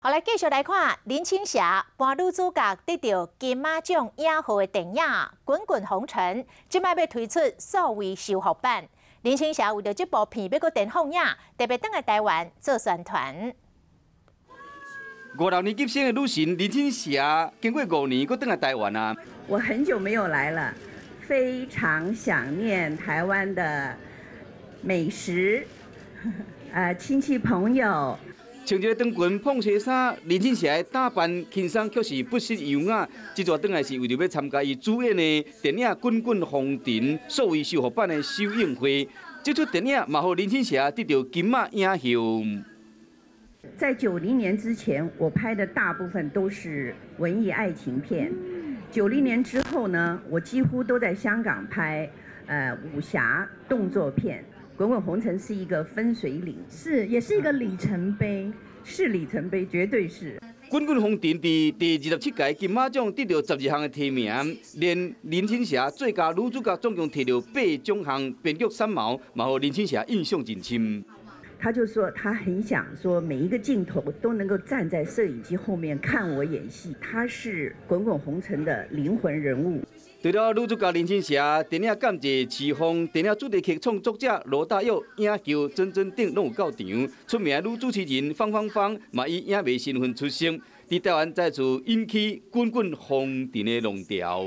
好，來繼續來看林青霞扮女主角得著金馬獎影后的電影《滾滾紅塵》，這擺欲推出數位修復版。林青霞為著這部片欲閣電放映，特別轉來台灣做宣傳。五六年級生的女神林青霞，經過5年，閣轉來台灣啊！我很久沒有來了，非常想念台灣的美食，親戚朋友。穿一个長裙膨鞋衫，林青霞的打扮輕鬆，卻是不失優雅。這逝轉來是為著欲參加伊主演的電影《滾滾紅塵》數位修復版的首映會。這齣電影嘛，予林青霞得著金馬影后。在90年之前，我拍的大部分都是文藝愛情片。90年之後呢，我幾乎都在香港拍武俠動作片。《滾滾紅塵》是一個分水嶺，是，也是一個里程碑，是里程碑，絕對是。《滾滾紅塵》佇第27屆金馬獎得著12項的提名，連林青霞最佳女主角總共提著八獎項，編劇三毛嘛，予林青霞印象真深。他就說他很想說每一個鏡頭都能夠站在攝影機後面看我演戲，他是《滾滾紅塵》的靈魂人物。除了女主角林青霞，電影監製齊峰、電影主題曲創作者羅大佑、影后曾曾鼎攏有到場。出名女主持人方芳芳嘛以影迷身份出席，佇台灣再次引起滾滾紅塵的浪潮。